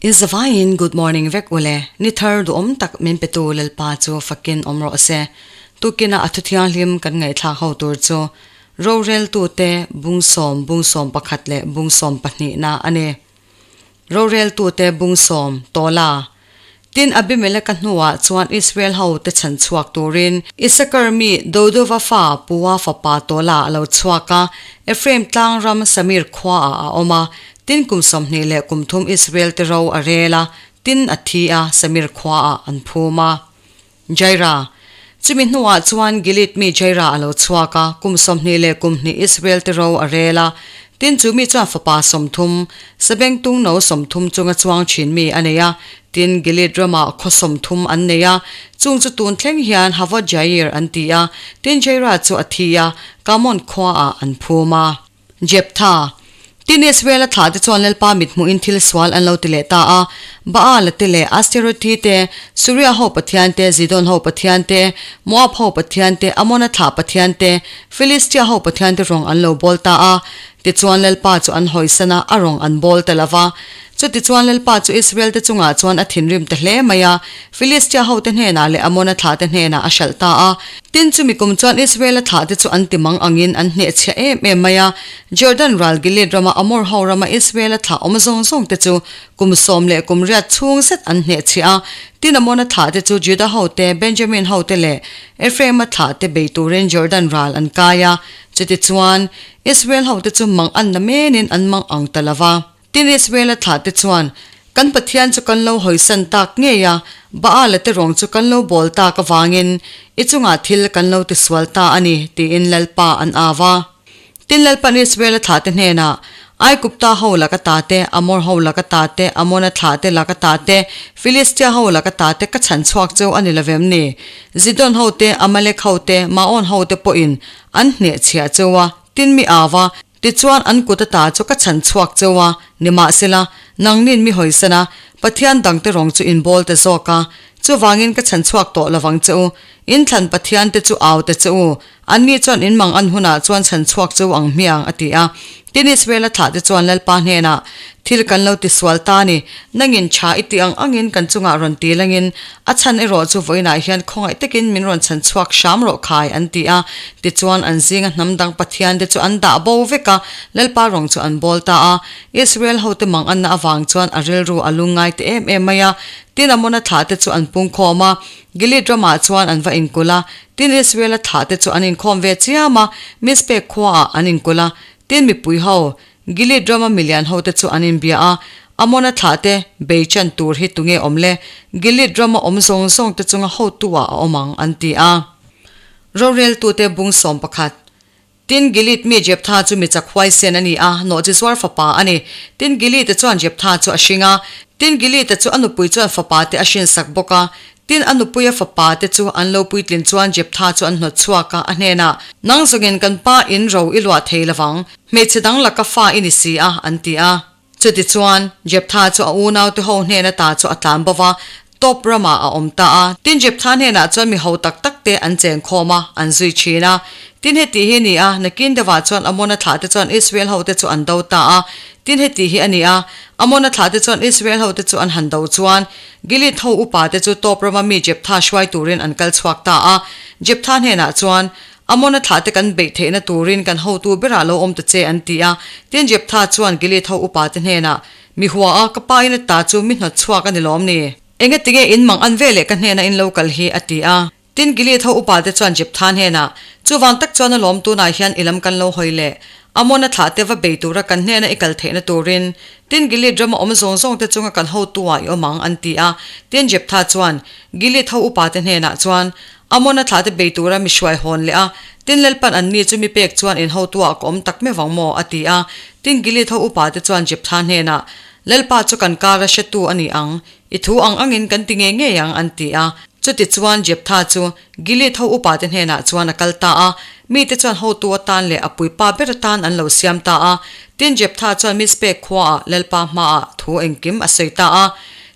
In zavaiin good morning vek ule, ni thar duhawm tak min petu Lalpa chu fakin awm rawh se. Tukina a thuthianghlim kan ngaihthlak ho tur chu Roreltute bungsawm bungsawm pakhat leh bungsawm pahnihna a ni. Roreltute bungsawm Tola Tin, Abimeleka hnuah chuan Israel hote chhan chhuak turin Isakar mi Dodova fa Pua fapa Tola a lo chhuak a, Ephraim tlang ram Samir khuaah a awm a. Tin, kum 20 leh kum thum Israel te ro a rel a, tin a thi a, Samir khuaah an phum a. Jaira. Chumi hnuah chuan Gilead mi Jaira a lo chhuak a, kum 20 leh kum hnih Israel te ro a rel a. Tin, chu mi chuan fapa 30, sabengtung no 30 chunga chuang thin mi a nei a. Tin, Gilead ramah khaw 30 an nei a, chung chu tun thleng hian Havot Jair an ti a. Tin, Jaira chu a thi a, Kamon khuaah an phum a. Jeptha. Tin, Israel-a thlahte chuan Lalpa mithmuhin thil sual an lo ti leh ta a. Baal-a te leh Asterothi te, Suria ho pathian te, Zidon ho pathian te, Moab ho pathian te, Amona thlah pathian te, Filistia ho pathian te rawng an lo bawl ta a. Tichuan Lalpa chu an hawisan a, a rawng an bawl ta lo va. Chutichuan Lalpa chu Israel-te chungah chuan a thinrim ta hle mai a, Filistia hote hnenah leh Amona thlahte hnenah a hralh ta a. Tin, chumi kum chuan Israel-a thlahte chu an ti mang angin an hnehchhiah em em mai a. Jordan ral Gilead rama Amor ho rama Israel-a thlah awm zawng zawngte chu kum sawm leh kum riat chhung zet an hnehchhiah a. Tin, Amona thlahte chu Juda hote, Benjamin hote leh Ephraim-a thlahte bei turin Jordan ral an kai a. Chutichuan, Israel hote chu mang an na menin an mang ang ta lo va. Tin, Israel-a thlahte chuan, Kan Pathian chu kan lo hawisan tak ngei a, Baal-a te rawng chu kan lo bawl tak avangin i chungah thil kan lo tisual ta a ni, tiin Lalpa an au a. Tin, Lalpa'n Israel-a thlahte hnenah, Aigupta ho laka ta te, Amor ho laka ta te, Amona thlahte laka ta te, Filistia ho laka ta te ka chhan chhuak cheu a ni lovem ni? Zidon ho te, Amalek ho te, Maon ho te pawhin an hnehchhiah cheu a, tin mi au a, Tichuan an kut ata chu ka chhan chhuak cheu a, nimahsela, nangnin mi hawisan a, Pathian dangte rawng chu in bawl ta zawk a, chuvangin ka chhan chhuak tawh lovang che u. In thlan Pathian te chu au ta che u, anni chuan in mang an hunah chuan chhan chhuak cheu ang hmiang, a ti a. Tin, Israel-a thlah te chuan Lalpa hnenah, Thil kan lo tisual ta a ni, nangin tha i tih ang angin kan chungah rawn ti langin, A chhan erawh chu vawiinah hian khawngaih takin min rawn chhan chhuak hram rawh khai, an ti a. Tichuan, an zinga hnam dang pathiante chu an dah bo vek a, Lalpa rawng chu an bawl ta a. Israel hote mang anna avang chuan a rilru a lungngai ta em em mai a. Tin, Amona thlahte chu an pungkhawm a, Gilead ramah chuan an va inkulh a. Tin, Israel-a thlahte chu an inkhawm ve chiam a, Mizpeh khuaah an inkulh a. Tin, mipui ho, Gilead rama milian hote chu an inbia a, Amona thlahte bei chan tur hi tunge awm le? Gilead rama awm zawng zawngte chunga hotu-ah a awm ang, an ti a. Roreltute bung 11. Tin, Gilead mi Jeptha chu mi chak huaisen a ni a, nawhchizuar fapa a ni. Tin, Gilead-a chuan Jeptha chu a hring a. Tin, Gilead-a chu a nupui chuan fapate a hrinsak bawk a. Tin, a nupuia fapa te chu an lo puitlin chuan Jeptha chu an hnawt chhuak a, a hnenah, Nang zawngin kan pa in ro i luah thei lovang, hmeichhe dang laka fa i ni si a, an ti a. Chutichuan, Jeptha chu a unaute ho hnen ata chu a tlan bo va, Top ramah a awm ta a. Tin, Jeptha hnenah chuan mi ho tak tak te an cheng khawm a, an zui thin a. Tin, heti hi a ni a, nakin deuhah chuan Amona thlahte chuan Israel hote chu an do ta a. Tin, heti hi a ni a, Amona thlahte chuan Israel hote chu an han do chuan, Gilead ho upate chu Top rama mi Jeptha hruai turin an kal chhuak ta a. Jeptha hnenah chuan, Amona thlahte kan beih theihna turin kan hotu berah lo awm ta che, an ti a. Tin, Jeptha chuan Gilead ho upate hnenah, Mi hua a, ka pa in a ta chu mi hnawt chhuak a ni lawm ni? Engatinge in mang an veleh ka hnena in lo kal hi? a ti a. Tin, Gilead ho upate chuan Jeptha hnenah, Chuvang tak chuan a lawm tunah hian i lam kan lo hawi leh. Amona thlahte va bei tura kan hnena i kal theihna turin, tin Gilead rama awm zawng zawngte chunga kan hotu-ah i awm ang, an ti a. Tin, Jeptha chuan Gilead ho upate hnenah chuan, Amona thlahte bei tura mi hruai hawn leh a, tin Lalpan anni chu mi pek chuan in hotu-ah ka awm tak meuh ang maw? a ti a. Tin, Gilead ho upate chuan Jeptha hnenah, Lalpa chu kan kara hretu a ni ang, I thu ang angin kan ti ngei ngei ang, an ti a. Chutichuan Jeptha chu Gilead ho upate hnenah chuan a kal ta a, mite chuan hotu atan leh a puipa ber atan an lo siam ta a. Tin, Jeptha chuan Mizpeh khuaah Lalpa hmaah thu engkim a sawi ta a.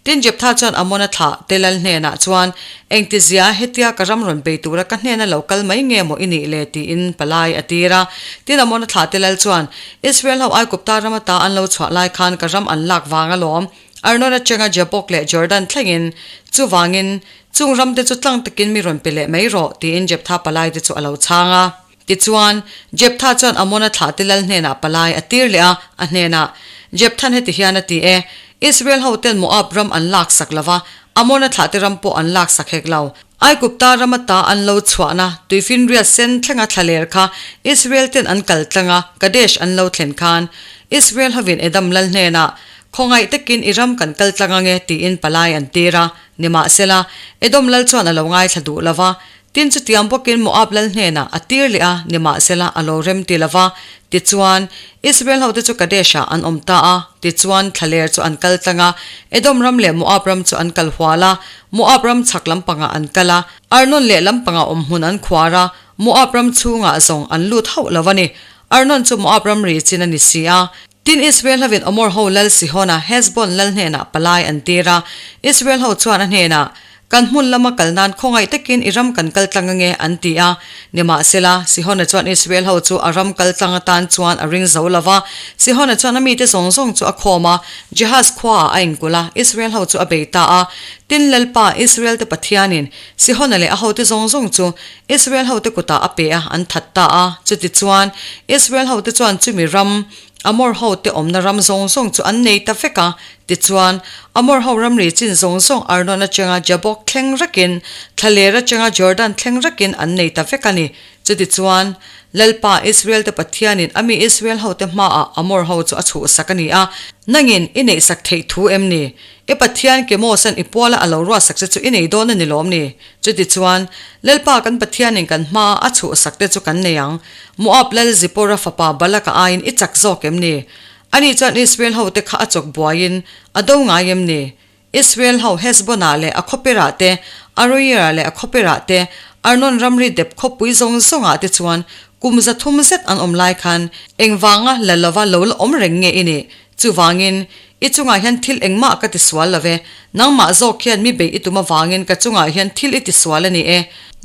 Tin, Jeptha chuan Amona thlah te lal hnenah chuan, Engtizia, hetia ka ram rawn bei tura ka hnena lo kal mai nge maw i nih le? tiin palai a tir a. Tin, Amona thlah te lal chuan, Israel ho Aigupta ram ata an lo chhuah lai khan ka ram an lak vang alawm. Arnon atanga Jabok leh Jordan thlengin, Chuvangin, chung ramte chu tlang takin mi rawn pe leh mai rawh, tiin Jeptha palaite chu a lo chhang a. Tichuan, Jeptha chuan Amona thlahte lal hnenah palai a tir leh a, a hnenah, Jepthan heti hian a ti e, Israel hoten Moab ram an laksak lo va, Amona thlahte ram pawh an laksak hek lo. Aigupta ram ata an lo chhuahna tuifinriat sen thlenga thlaler kha Israel ten an kal tlang a, Kadesh an lo thlen khan Israel hovin Edom lal hnenah, Khawngaih takin i ram kan kal tlang ange tiin palai an tir a. Nimahsela, Edom lal chuan a lo ngaithla duh lo va, Tin, chutiang bawkin Moab lal hnenah a tir leh a, nimahsela a lo rem ti lo va. Tichuan, Israel hote chu Kadesh-ah an awm ta a. Tichuan, thlaler chu an kal tlang a, Edom ram leh Moab ram chu an kal hual a. Moab ram chhak lampangah an kal a, Arnon leh lampangah awmhmun an khuar a, Moab ram chhungah zawng an lut hauh lo a ni. Arnon chu Moab ram ri chin a ni si a. Tin, Israel hovin Amor ho lal Sihona, Hesbon lal hnenah palai an tir a. Israel ho chuan a hnenah, Kan hmun lama kal nan khawngaih takin i ram kan kal tlang ange, an ti a. Nimahsela, Sihona chuan Israel ho chu a ram kal tlang atan chuan a ring zo lo va. Sihona chuan a mite zawng zawng chu a khawm a, Jehaz khuaah a inkulh a, Israel ho chu a bei ta a. Tin, Lalpa, Israel te Pathianin, Sihona leh a hote zawng zawng chu Israel hote kutah a pe a, an that ta a. Chutichuan, Israel hote chuan chumi ram, Amor hote awmna ram zawng zawng chu an nei ta vek a. Tichuan, Amor ho ramri chin zawng zawng Arnon atanga Jabok thleng rakin, Thlaler atanga Jordan thleng rakin an nei ta vek a ni. Chutichuan, Lalpa, Israel te Pathianin a mi Israel hote hmaah Amor ho chu a chhuhsak a ni a. Nangin i neihsak theih thu em ni? I Pathian Kemosan i puala a lo ruatsak che chu i nei dawn a ni lawm ni? Chutichuan, Lalpa kan Pathianin kan hmaa a chhuhsak te chu kan nei ang. Moab lal Zipporah fapa Balaka aiin i chak zawk em ni? Ani chuan Israel hote kha a chawk buaiin a do ngai em ni? Israel ho Hesbonah leh a khawperah te, Aroerah leh a khawperah te, Arnon ramri dep khawpui zawng zawngah te chuan kum 300 zet an awm lai khan engvanga la lova lo la awm reng nge i nih? Chuvangin, i chungah hian thil engmah ka tisual lo ve, nangmah zawk hian mi beih i tum avangin ka chungah hian thil i tisual a ni e.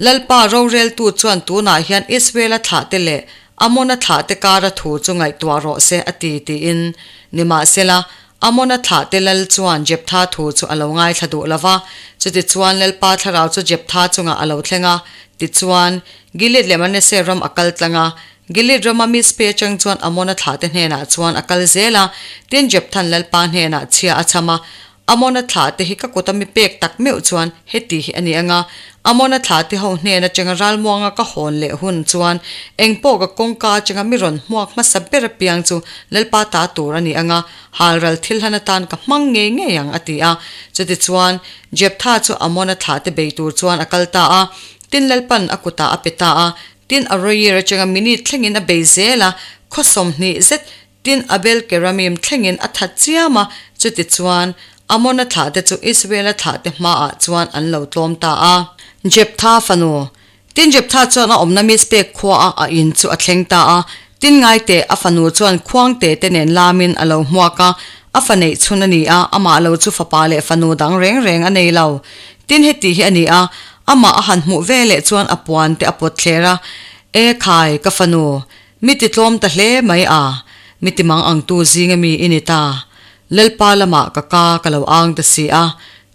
Lalpa roreltu chuan tunah hian Israela thlahte leh Amona thlahte kara thu chu ngaihtuah rawh se a ti tiin. Nimahsela, Amona thlahte lal chuan Jeptha thu chu a lo ngaithla duh lo va, chutichuan Lalpa thlarau chu Jeptha chungah a lo thleng a, tichuan, Gilead leh Manasseh ram a kal tlang a, Gilead rama Mizpe atang chuan Amona thlahte hnenah chuan a kal zel a, tin Jepthan Lalpa hnenah chhia a chham a, Amona thlahte hi ka kuta mi pek tak meuh chuan heti hi a ni ang a, Amona thlahte ho hnen atanga ralmuanga ka hawn leh hun chuan engpawh ka kawngka atanga mi rawn hmuak hmasa ber apiang chu Lalpa ta tur a ni ang a, halral thil hlan atan ka hmang ngei ngei ang a ti a. Chutichuan, Jeptha chu Amona thlahte bei tur chuan a kal ta a, tin Lalpan a kutah a pe ta a, Tin, Aroer atanga minute thlengin a bei zel a, khaw 20 zet, tin Abel Keramim thlengin a that chiam a, chutichuan Amona thlahte chu Israela thlahte hmaah chuan an lo tlawm ta a. Jeptha fanu. Tin, Jeptha chuan a awmna Mizpeh khuaah a in chu a thleng ta a, tin ngaite a fanu chuan khuangte te nen lamin a lo hmuak a, a fa neih chhun a ni a, amah lo chu fapa leh fanu dang reng reng a nei lo. Tin, heti hi a ni a, Amah a han hmuh ve leh chuan a puan te a pawt thler a, E khai, ka fanu, mi ti tlawm ta hle mai a, mi ti mang ang tu zing ami i ni ta. Lalpa lamah ka ka ka lo ang ta si a,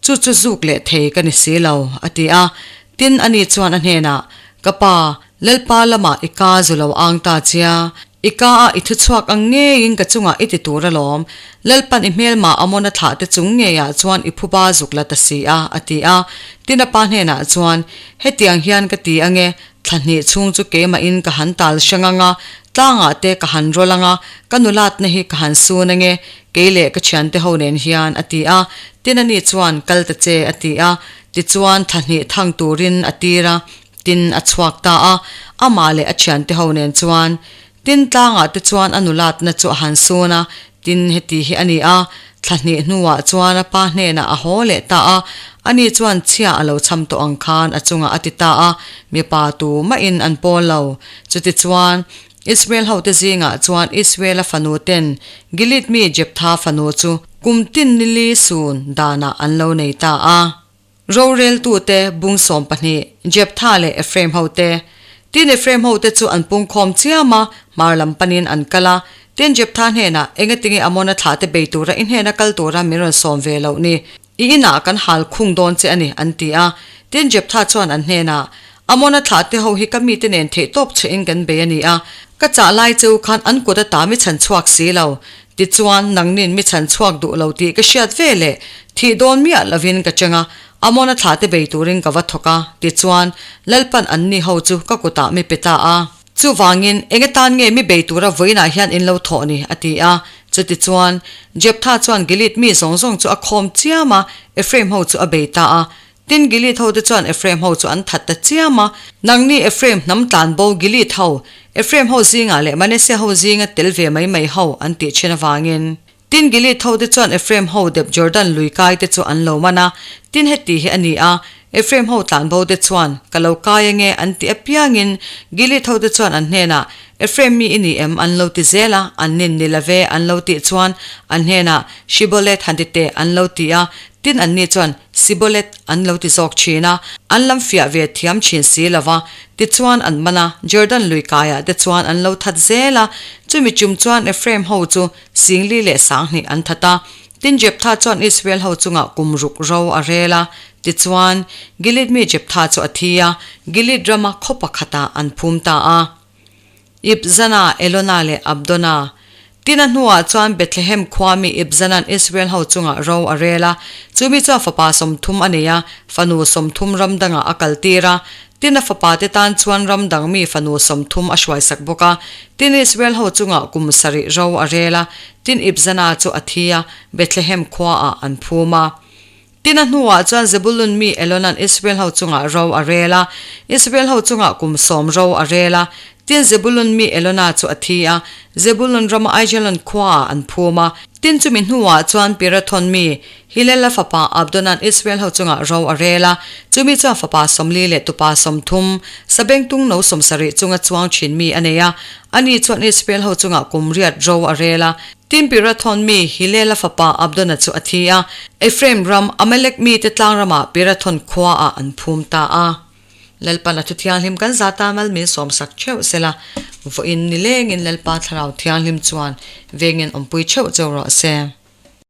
chu chu zuk leh thei ka ni si lo, a ti a. Tin, ani chuan a hnenah, Ka pa, Lalpa lamah i ka zu lo ang ta chia, I ka a i thuchhuak ang ngeiin ka chungah i ti tur alawm. Lalpan i hmelmah Amona thlah te chung ngeiah chuan i phuba zuk la ta si a, a ti a. Tin a pa hnenah chuan, Hetiang hian ka ti ange, thla hnih chhung chu keimahin ka han tal hrang anga, tlangah te ka han rawl anga, ka nulatna hi ka han sun ange, kei leh ka thiante ho nen hian, a ti a. Tin ani chuan, Kal ta che, a ti a. Tichuan thla hnih thang turin a tir a. Tin, a chhuak ta a, amah leh a thiante ho nen chuan Tin tlangah te chuan a nulatna chu a han sun a, tin heti hi a ni a, thla hnih hnuah chuan a pa hnenah a haw leh ta a, ani chuan chhia a lo cham tawh ang khan a chungah a ti ta a, mipa tu mahin an pawl lo. Chutichuan, Israel hote zingah chuan Israela fanu ten Gilead mi Jeptha fanu chu kum tin nili sun danah an lo nei ta a. Roreltute bung 12, Jeptha leh Ephraim hote. Tin, Ephraim hote chu an pungkhawm chiam a, hmar lam panin an kal a. Tin, Jeptha hnenah, Engatinge Amona thlahte bei tura i hnena kal tura min rawn sawm ve loh ni? I inah kan hal khung dawn che a ni, an ti a. Tin, Jeptha chuan an hnenah, Amona thlahte ho hi ka mite nen theihtawp chhehin kan bei a ni a, ka chah lai cheu khan an kut ata mi chhan chhuak si lo. Tichuan, nangnin mi chhan chhuak duh lo tih ka hriat ve leh thih dawn miah lovin ka cheng a, Amona thlahte bei turin ka va thawk a, tichuan, Lalpan anni ho chu ka kutah mi pe ta a. Chuvangin, eng atan nge mi bei tura vawiinah hian in lo thawh ni? a ti a. Chutichuan, Jeptha chuan Gilead mi zawng zawng chu a khawm chiam a, Ephraim ho chu a bei ta a. Tin, Gilead hote chuan Ephraim ho chu an that ta chiam a. Nangni Ephraim hnam tlanbo Gilead ho, Ephraim ho zingah leh Manasseh ho zinga tel ve mai mai ho an tih thin avangin. Tin, Gilead hote chuan Ephraim ho dep Jordan lui kai te chu an lo man a. Tin, heti hi a ni a, Ephraim ho tlanbo te chuan, Ka lo kai ange, an ti apiangin, Gilead hote chuan an hnenah, Ephraim mi i ni em? an lo ti zel a, an nin ni love, an lo tih chuan an hnenah, Shiboleth han ti teh, an lo ti a. Tin, anni chuan, Siboleth, an lo ti zawk thin a, an lam fiah ve thiam thin si lo va. Tichuan an man a, Jordan lui kaiah te chuan an lo that zel a. Chumi chum chuan Ephraim ho chu Singli leh Sanghnih an that a. Tin, Jeptha chuan Israel ho chungah kum ruk ro a rel a. Tichuan, Gilead mi Jeptha chu a thi a, Gilead rama khaw pakhatah an phum ta a. Ibzana, Elona leh Abdona. Tin, a hnuah chuan Bethlehem khua mi Ibzanan Israel ho chungah ro a rel a. Chu mi chuan fapa 30 a nei a, fanu 30 ram dangah a kaltir a. Tin, a fapate tan chuan ram dang mi fanu 30 a hruaisak bawk a. Tin, Israel ho chungah kum sarih ro a rel a. Tin, Ibzana chu a thi a, Bethlehem khuaah an phum a. Tin, a hnuah chuan Zebulun mi Elonan Israel ho chungah ro a rel a. Israel ho chungah kum sawm ro a rel a. Tin, Zebulun mi Elona chu a thi a, Zebulun rama Aijalon khuaah an phum a. Tin, chumi hnuah chuan Pirathon mi Hilela fapa Abdonan Israel ho chungah ro a rel a, chumi chuan fapa 40 leh tupa 30, sabengtung no 70 chunga chuang thin mi a nei a. Ani chuan Israel ho chungah kum riat ro a rel a. Tin, Pirathon mi Hilela fapa Abdona chu a thi a, Ephraim ram Amalek mite tlang ramah Pirathon khuaah an phum ta a. Lalpan a thu thianghlim kan zata mal min sawmsak theuh sela, vawiin nilengin Lalpa Thlarau Thianghlim chuan vengin awmpui theuh cheu rawh se.